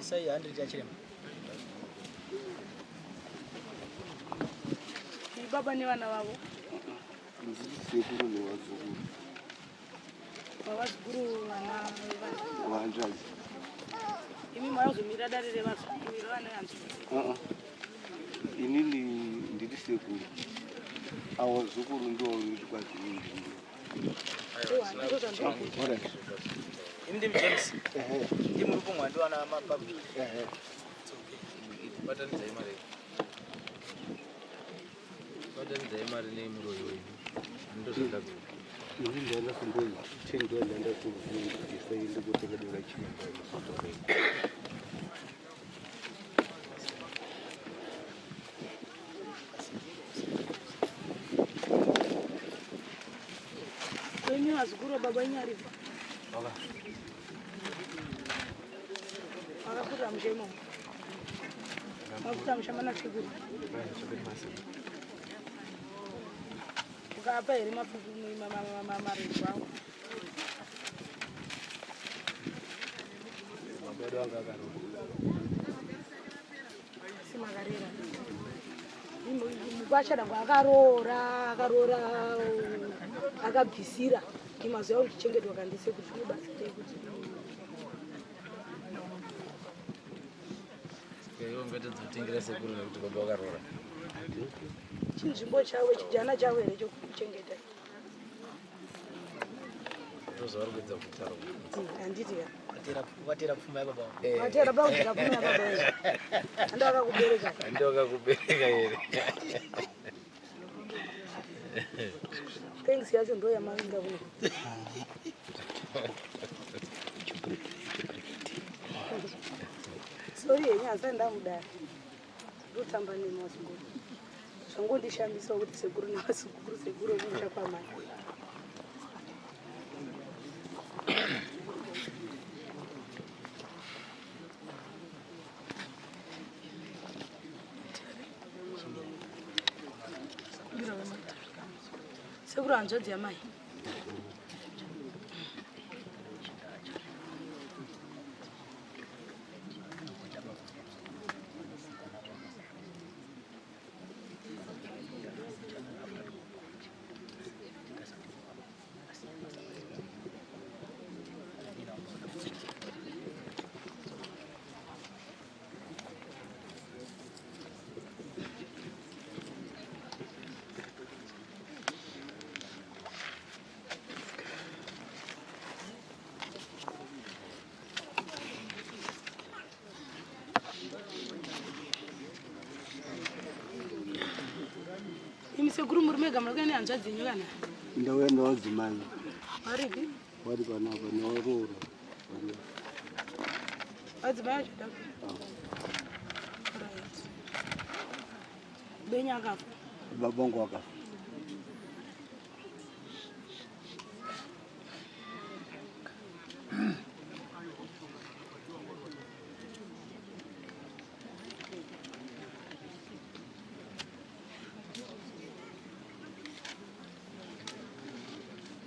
Isai 100 yachirema. Baba nevana vavo. Sekuru nevazukuru. Vavazukuru vana Vahanzvadzi. Imi mazomirira dare revazukuru vana hanzvadzi. Uh-uh. Inini ndiri sekuru. Avo zukuru ndivo vanoiti kwazi inini ndiri. Alright. Imi ndimi James. Ehe. Ndimi muri kumwa ndiwana mapapu. Ehe. It's okay. Batanidzai mari. Batanidzai mari nemuroyi wenyu. Ndozvandabva. Ini ndaenda kumboi ten ndo ndaenda kubvisa ndikutenga dora chiremba musotorei. Wenyu vazukuru baba wenyu aripo. Makafuta musha imomo. Mafuta musha mana sekuru. Ukapa here mafuku marefu angu. Baba edu anga akaroora. Asi makarera. Mukwasha dangu akaroora, akaroora akabvisira. Imazuva kuchichengetwa kandise kuti zvinobatsirei kuti Iwe ungatadzotengera sekuru nekuti baba vakaroora. Chinzvimbo chavo chijana chavo here chokuchengeta. Ndozvavari kuedza kutaura. Handiti ya. Vatera pfuma yababa vangu. Vatera baba kuti kapfuma yababa wenyu. Handi vakakubereka. Handi vakakubereka here. Thanks yacho ndo yamavinga kuno. Sorry henyu asi ndamudara. Ndotamba nemi vazukuru. Zvangondishamisawo kuti sekuru nevazukuru sekuru vemusha kwamai. Sekuru hanzvadzi yamai. Imi sekuru muri mega muri kuenda nehanzvadzi yenyu kana? Ndauya nevadzimai. Varipi? Vari panapa nevaroora. Vadzimai vacho da. Right. Benyu akafa. Baba vangu vakafa.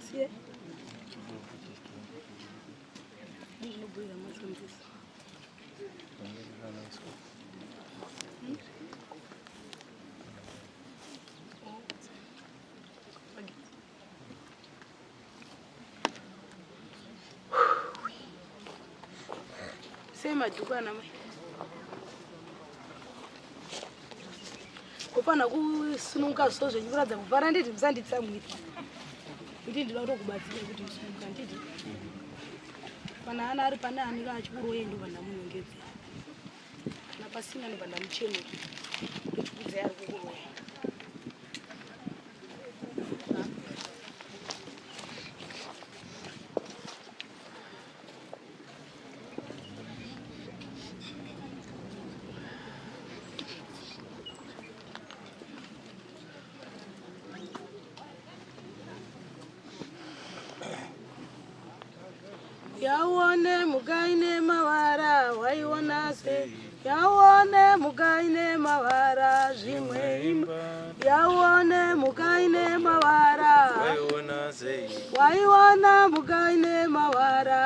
Siye. Ndinobhuira masondesa. Sei madhuku ana mai? Kufanira kusununguka zviso zvenyu kuratidza kufara nditi musanditsamwira. Kuti ndinoda kutokubatsira kuti musununguka nditi. Kana ana ari pane anenge achikuroye ndobva ndamunyongedzera. Kana pasina ndobva ndamuchenura. Ndochikudzai ari kukuroya. Yaone mhuka ine mavara waiona sei? Yaone mhuka ine mavara zvimwe imba. Yaone mhuka ine mavara Waiona sei? waiona mhuka ine mavara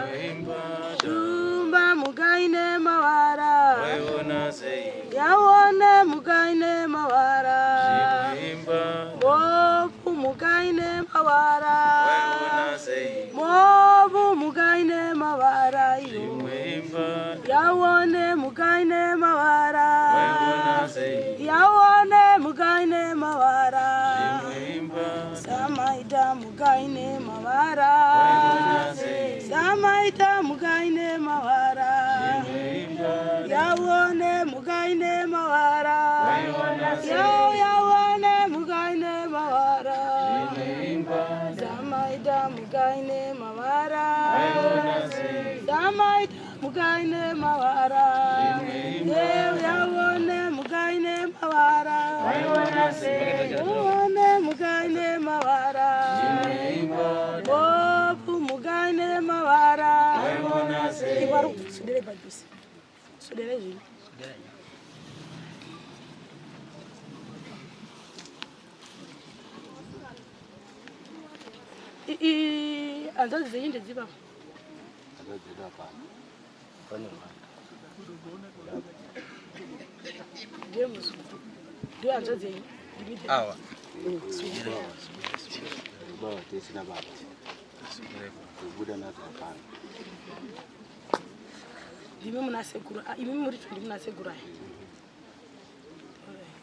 Zvimwe imbada. shumba mhuka ine mavara Waiona sei? Yaone mhuka ine mavara Zvimwe imbada. mhofu mhuka ine mavara Waiona sei? mhofu mhuka ine mavara iyo Zvimwe imbada. Yaone mhuka ine mavara Waiona sei? Yaone mhuka ine mavara Zvimwe imbada. Samaita mhuka ine mavara Waiona sei? Samaita mhuka ine mavara Zvimwe imbada. Yaone mhuka ine mavara Waiona sei? Yao yaone mhuka ine mavara Zvimwe imbada. Samaita mhuka ine mavara Waiona sei? Samaita mhuka ine mavara Zvimwe imbada. Yeo yaone mhuka ine mavara Waiona sei? Yaone mhuka ine mavara Zvimwe imbada. Mhofu mhuka ine mavara Waiona sei? Iwari sudere padhuze sudere zvino Hanzvadzi dzenyu ndedzipapa Akadzida pano. Pane mwana. Ndiye muzukuru ndiyo hanzvadzi yenyu ndimi Awa. Baba tisina baba. Kubuda nadzo hapana. Ndimi muna sekuru ah, imi muri two ndimi muna sekuru aya. Alright.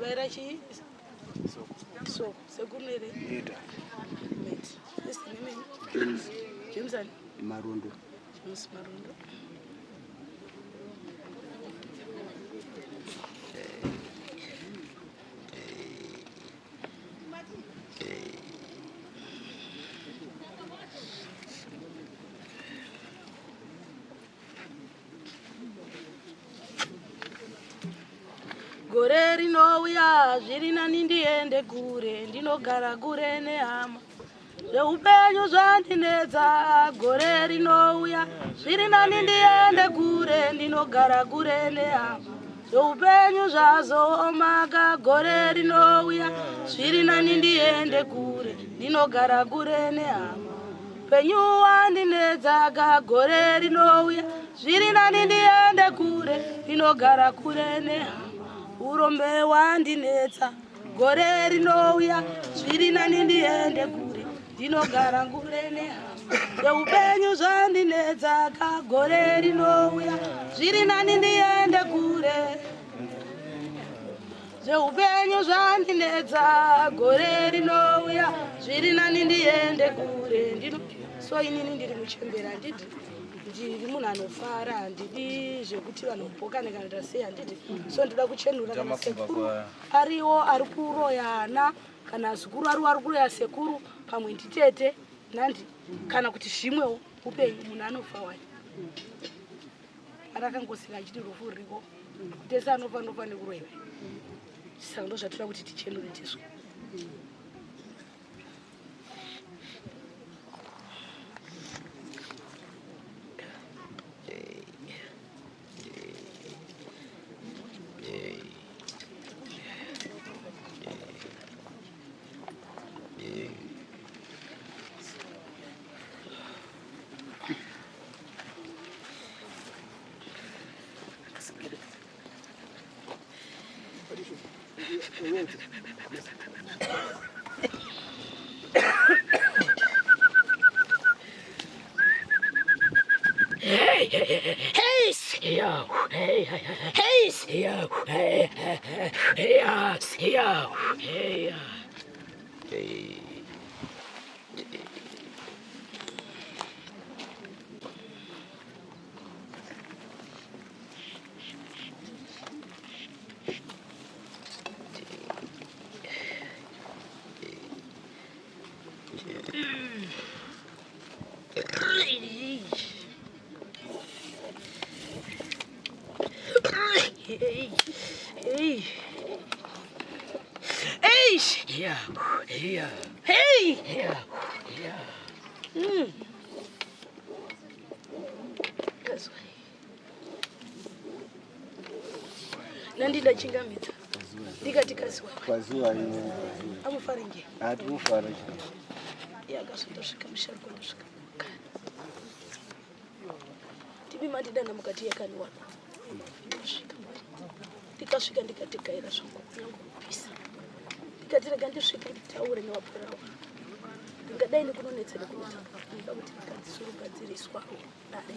Vaira chii soko sekuru nere Ita. mate this name James James ani Marundo. James Marundo. Gore rinouya zviri nani ndiende kure ndinogara kure nehama zveupenyu zvandinetsa gore rinouya zviri nani ndiende kure ndinogara kure nehama zveupenyu zvazoomaka gore rinouya zviri nani ndiende kure ndinogara kure nehama upenyu wandinetsaka gore rinouya zviri nani ndiende kure ndinogara kure nehama urombe wandinetsa gore rinouya zviri nani ndiende kure ndinogara kure nehama zveupenyu zvandinetsaka gore rinouya zviri nani ndiende kure zveupenyu zvandinetsa gore rinouya zviri nani ndiende kure ndino so inini ndiri muchembera handidi ndiri munhu anofara handidi zvekuti vanhu vapokane kana kuita sei handidi so ndoda kuchenura kana Makumba sekuru kwa- ariwo ari kuroyana kana zukuru ariwo ari kuroya sekuru pamwe nditete nandi kana kuti zvimwewo upenyu munhu anofa wani ari akangosika achiti rufu ruriko kuti ese anofa anofa nekuroyiwa saka ndo zvatoda kuti tichenure tisu. Hey. Hey. Eish. Yeah. Yeah. Hey. Yeah. Yeah. Kazwa. Nandindachingamidza ndikati kaziwa Kwaziwa iwe. Amufaringe. Hatikufara chii. Yakazondosvika musharuko ndosvika tibi mandidana mukati yakaniwana ndosvika ndikasvika ndikatigaira zvangu kunyange kupisa ndikati rega ndisvike nditaure nevapurawa ndingadai nekunonetsa nekunotanga ndinoda kuti ndigadzisorugadziriswawo dare.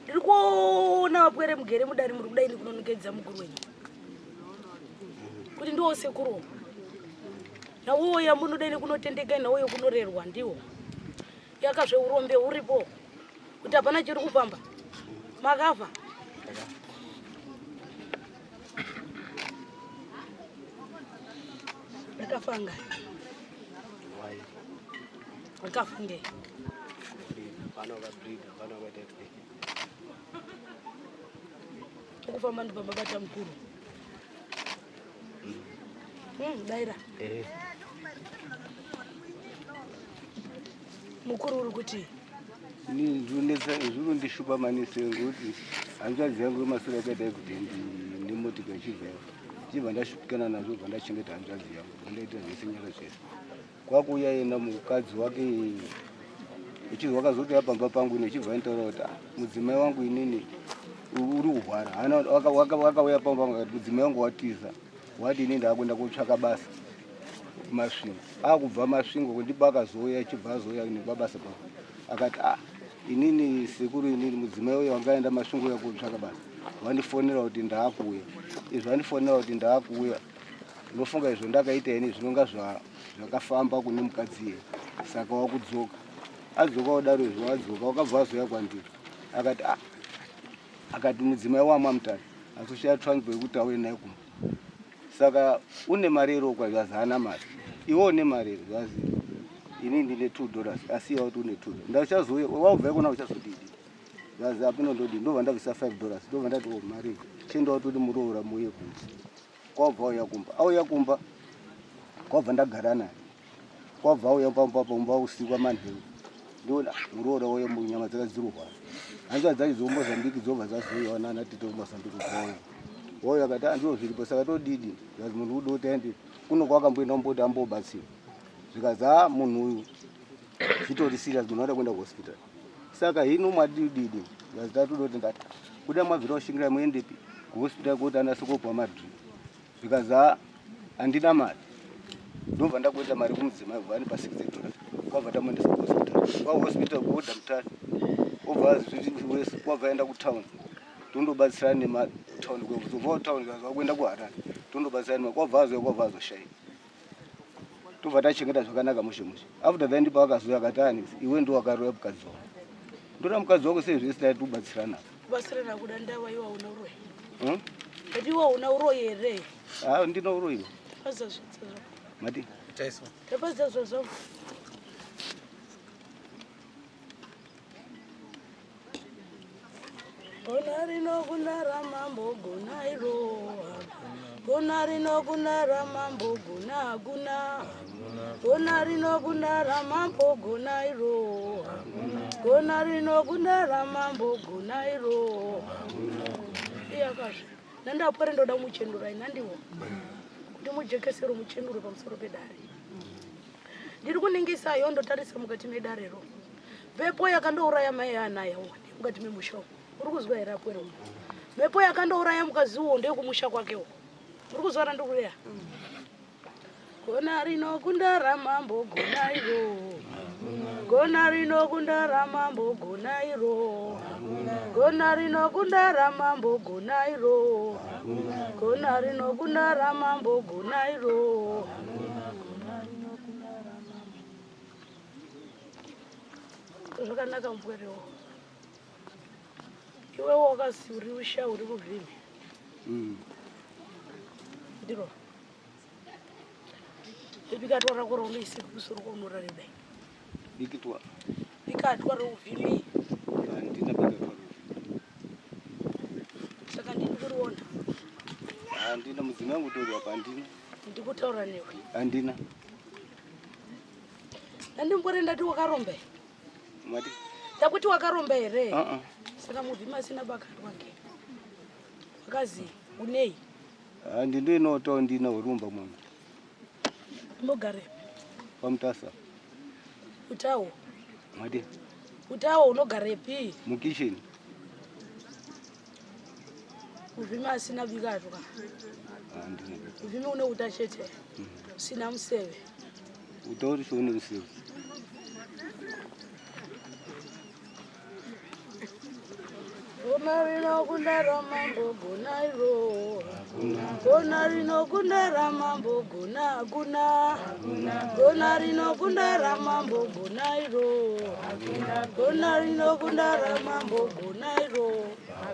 Ndiri kuona vapwere mugere mudare muri kudai nekunonongedza mukuru wenyu kuti ndiwo sekuru nauwo yamunodai nekunotendeka nauwo yekunorerwa ndiwo yakazve urombe huripo kuti hapana chiri kufamba makafa. Akafa ngani? Wai. Akafa ngei? Vana vakabreeda, vana vakaita accident. Ukufamba ndibva mabata mukuru. Daira. Eh. Mukuru uri kuti Ini ndinonetsa zvinondishupa manise ngekuti hanzvadzi yangu yemasure yakaita accident nemotika ichibva chibva ndashupikana nazvo bva ndachengeta hanzvadzi yangu bva ndaita zvese nyara zvese. Kwakuuya yena mukadzi wake uchizwa wakazoti pamba pangu ine chibva nditaura kuti "Ah, mudzimai wangu inini uri kurwara." Hana wakauya pamba pangu akati mudzimai wangu watiza, wati inini ndakuenda kotsvaka basa kuMasvingo. Akubva Masvingo ndipo akazouya achibva azouya nepabasa pangu akati, "Ah, inini sekuru, inini mudzimai uyo wangaenda Masvingo uya kotsvaka basa wandifonera kuti ndaakuuya. Izvo wandifonera kuti ndaakuuya, unofunga izvo ndakaita ini zvinonga zvakafamba kune mukadzi iye, saka wakudzoka." Adzoka kudaro izvo adzoka wakabva azouya kwandiri akati, "Ah," akati, "mudzimai wamamutare azoshaya transport yekuti auye naye kumba, saka une mari ere?" Ukwa zvazi haana mari. "Iwe une mari ere?" Zvazi ini ndine $2, asi iye wati une 2. Ndachazouya wabva ikona uchazodidi? Zvazi apino ndodii. Ndobva ndabvisa $5, ndobva ndati, "O mari chienda watoti muroora muuye kumba." Kwabva auya kumba, auya kumba kwabva ndagara naye. Kwabva auya pamba pamba usiku amanheru, ndoona muroora uyo munyama dzaka dzirurwara. Hanzvadzi dzacho dzomozambiki dzobva dzazouyawo nana tete kumozambiki dzouya wauya akati, "Ah, ndizvo zviripo, saka todidi?" Zvazi munhu ude kuti aende kuno kwakamboenda umboti ambobatsira. Zvikazi, "A munhu uyu zvitori serious, munhu anoda kuenda kuhospital, saka hino mwadididi?" Zvazi tatoda kuti ndati kuda mwabvira kushingira muendepi kuhospital kuti anase kopuwa madrip. Zvikazi, "A handina mari." Ndobva ndakuita mari kumudzimai kubva anipa $60, kwabva tamuendesa kuhospital, kwahospital kuodha mutare obva wese kwabva aenda kutown tondobatsirana nematown. Kubva kutown kuenda kuHarare tondobatsirana nema kwabva azouya kwabva azoshayika. Tobva tachengeta zvakanaka mushe mushe. After that ndipo akazouya akati, "Ani iwe ndo wakaroya mukadzi wangu." Ndoda mukadzi wako sei? Zvese taiti kubatsirana. Kubatsirana kuda ndawa iwe hauna uroyi. Hmm? Ati iwe hauna uroyi here? Ah, ndina uroyiwa. Tapedza zvidza zvako. Mati? Taiswa. Tapedza zva zvako. Gona rinokunda ramambo gona iro, gona rinokunda ramambo gona guna, gona rinokunda ramambo gona iro, gona rinokunda ramambo gona iro. Iyakazve nandapwere ndoda muchendurai nandiwo kuti mujekesero muchendure pamusoro pedare. Ndiri kuningisayo ndotarisa mukati medarero mhepo yakandouraya mai anaya mukati memusha umu. Uri kuzwa here apwere umu? Mhepo yakandouraya mukadzi uwo ndeyekumusha kwakewo. Uri kuzwa randikureya? Gona rinokunda ramambo gona iro, gona rinokunda ramambo gona iro, gona rinokunda ramambo gona iro, gona rinokunda ramambo gona iro, gona rinokunda ramambo. Zvakanaka mupwerewo, iwewo wakazi uri usha uri kuvhimi. Ndiro bikatwa rako raunoise kumusoro kwaunorare dai. Bikitwa? Bikatwa rouvhimi. Handina bikatwa. Handina mudzimai wangu tori apa handina. Ndikutaura newe. Handina. Ndandimbore ndati wakaromba here? Mati? Ndakuti wakaromba here? Uh-uh. Saka muvhimi asina bakatwa ke. Wakazi unei? Handi ndinotawo ndina hurumba munhu. Unogarepi? Pamutasa. Utawo. Mati? Utawo unogarepi? Mukitchen. Muvhimi asina bikatwa. Handina. Muvhimi une uta chete. Usina museve. Utauri chione museve. Gona rinokunda ramambo gona iro. Gona rinokunda ramambo gona guna. Gona rinokunda ramambo gona iro. Gona rinokunda ramambo gona iro.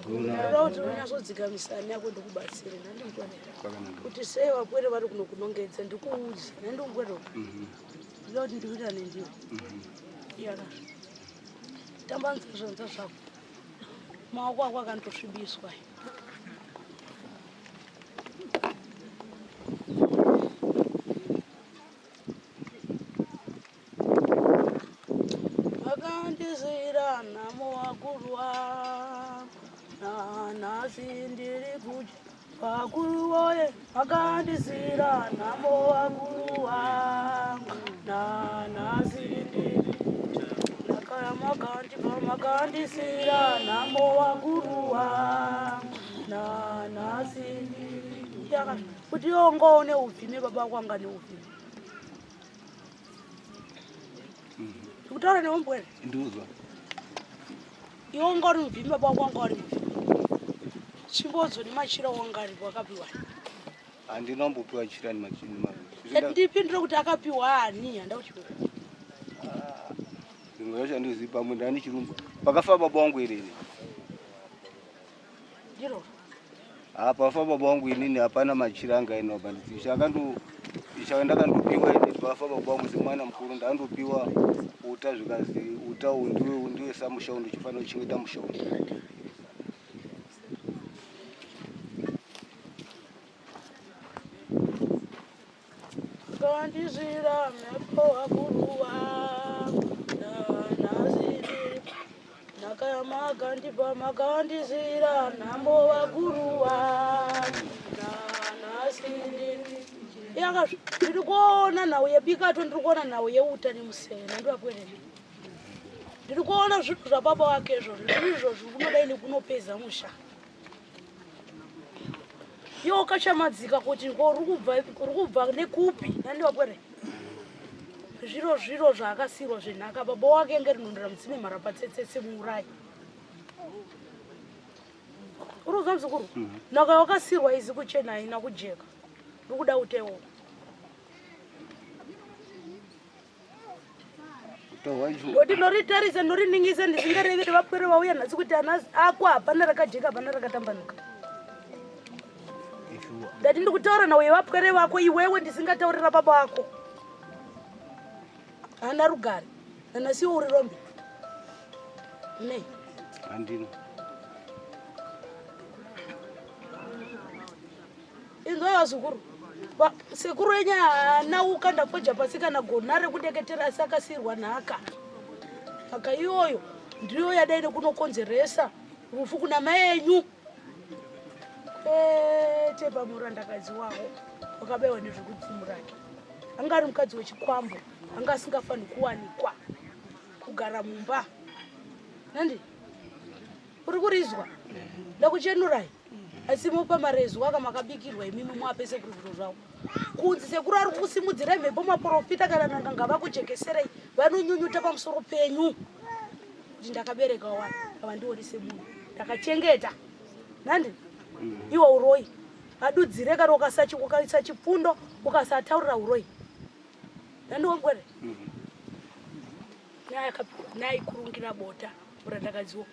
Ndoda kuti unyatsodzika misana yako ndikubatsire nandimukwanira. Kwakanaka. Kuti sei vapwere vari kunokunongedza ndikuudze nandimukwanira. Ndoda kuti ndiwirirane ndiwe. Iyakazvo. Tambanudza zvanza zvako. Maoko ako akandosvibiswa. Vakandisira nhamo vakuru vangu nanhasi ndiri kudya vakuru woye vakandisira nhamo vakuru vangu nanhasi ndiri kudya makandipa makandisira nhamo vakuru vangu nanhasi ndiri kudya kuti iwe ungaone uvhimi baba wako anga neuvhimi ndikutaura newe mbwere Nduzwa. iwe unga uri muvhimi baba wako wanga uri muvhimi chimbodzo nemachira wanga aripo akapiwa Handina kumbopiwa chira nemachini. ndipindure kuti akapiwa ani handa kuchiwa Zvimwe zvacho handizivi pamwe ndani chirumba. Pakafa baba wangu inini. ndiroro Ha pafa baba wangu inini hapana machira anga ainawo panditi. Chakando chakandopiwa inini pafa baba wangu semwana mukuru ndandopiwa uta zvikazi uta uyu ndiwe ndiwe samusha uyu ndichifanira kuchengeta musha uyu. Kandizira mhepo wakuruwa nanhasi ndiri nakamakandipa makandizira nhambo wakuruwa nanhasi ndiri yaka ndiri kuona nhau yebikato ndiri kuona nhau yeuta nemuseve nandivapwerere ndiri kuona zvinhu zvababa wake izvozvo ndizvo zvikunodai nekunopedza musha iwe ukachamadzika kuti ngo uri kubva nekupi nandivapwere zviro zviro zvaakasirwa zvenhaka baba wake nge rinondora mutsime mharapatsetsetse muurayi uri kuzwa muzukuru nhaka wakasirwa izi kuchena haina kujeka uri kuda utewo Uta hwacho ndoti ndoritarise ndoriningise ndisingareveri vapwere vauya nhasi kuti ana ako hapana rakajeka hapana rakatambanuka ishuwa. ndati ndikutaura nawe vapwere vako iwewe ndisingataurira baba vako hana rugare nanasiwo uri rombe nei Handina. inzwa vazukuru sekuru enyu haana ukanda foja pasi kana gona rekudeketera asi akasiyirwa nhaka nhaka iyoyo ndiyo yadai nekunokonzeresa rufu kuna mai enyu kwete pamurandakadzi wavo wakabaiwa nezvekudzimu rake anga ari mukadzi wechikwambo anga asingafaniri kuwanikwa kugara mumba nandi uri kurizwa ndakuchenurai asi mupa marezwa aka makabikirwa imimi muape sekuru zviro zvavo kunzi sekuru ari kusimudzirai mhepo maprofita kana n'anga ngavakujekeserei vanonyunyuta pamusoro penyu kuti ndakabereka wani avandioni semunhu ndakachengeta nandi iwe uroi adudzire kana ukaisa chipfundo ukasataurira uroi nandiwongwere naikurungira bota murandakadziwo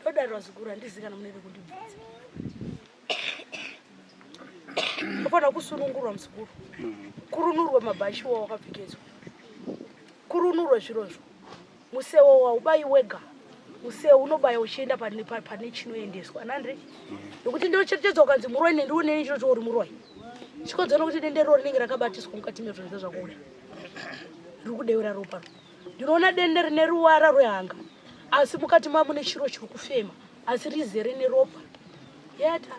ndodarira zukuru handizi kana munene kundibvunza unofanira kusunungurwa muzukuru kurunurwe mabhachi wa wakapfekedzwa kurunurwe zvirozvo Musewo waubayi wega, musewo unobaya uchienda pane chinoendeswa nandre, nekuti ndocherechedza ukanzi muroi nendione chiro chouri muroi, chikonzero nokuti dende riro rinenge rakabatiswa mukati mezvonse zvakuda riri kudeura ropa. Ndinoona dende rine ruwara rwehanga, asi mukati mamo chiro chiri kufema, asi rizere neropa. Yata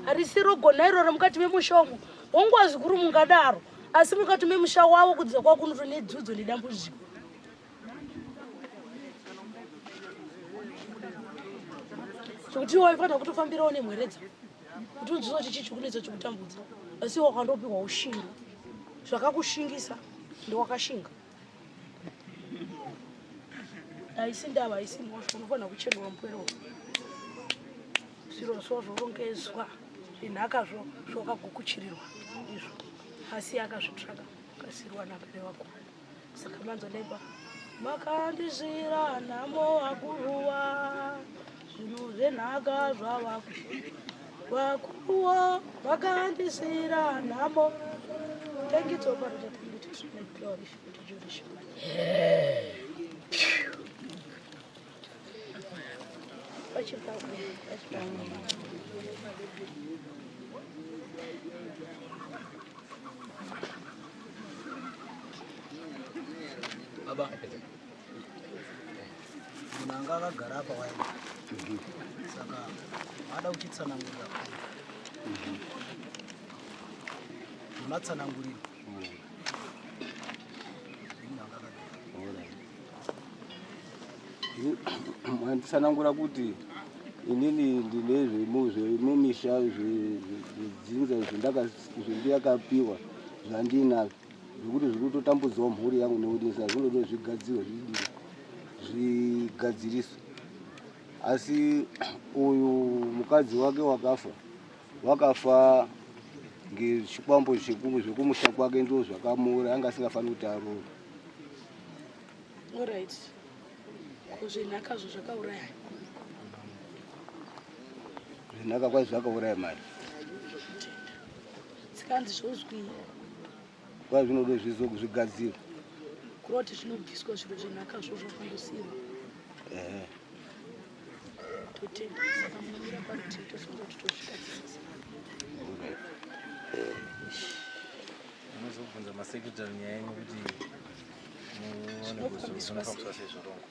harisi rogona iroro mukati memusha umo. Hongu, azikuru mungadaro, asi mukati memusha wavo kudza kwako kunoto nedzudzo nedambudziko. Zvekuti iwe waifanira kutofambirawo nemweredza kuti unzwisa kuti chii chikunetsa chikutambudza, asi iwe wakandopiwa ushingi, zvakakushingisa ndowakashinga. Haisi ndava, haisi mhosva. Unofanira kuchenura mupwero, zviro zvo zvorongezwa zvenhakazvo zvakagukuchirirwa izvo, asi akazvitsvaka akasirwa napere wako. Saka manzwa ndaimba makandisira nhamo akuruwa, zvinhu zvenhaka zvava vakuruwa, vakandisira nhamo. Thank you to Thank you to glory to Jewish. Baba, munhu anga akagara apa waenda, saka ada kuchitsanangurira munatsanangurira munhu anga akagara. Manditsanangura kuti inini ndine zvemumisha zvedzinza zvendakapiwa zvandinazvo, zvekuti zviri kutotambudzawo mhuri yangu nekudisa, zvinodo zvigadzirwe, zvidii, zvigadziriswe. Asi uyu mukadzi wake wakafa ngechikwambo zvekumusha kwake, ndo zvakamuura, anga asingafaniri kuti aroore. Alright, ko zvenhakazvo zvakauraya? Zvenhaka kwai zvakauraya mari. Sikanzi zvozwii? Kwai zvinodo zvigadzirwe. Kureva kuti zvinobviswa zviro zvenhakazvo zvakandosirwa? Ehe. Totenda. Saka munomira parutivi, tofunga kuti tozvigadzirisa. Alright. Unozobvunza masekretary nyaya yenyu kuti muone Zvinofambiswa zvinofambiswa sei zvorongwa.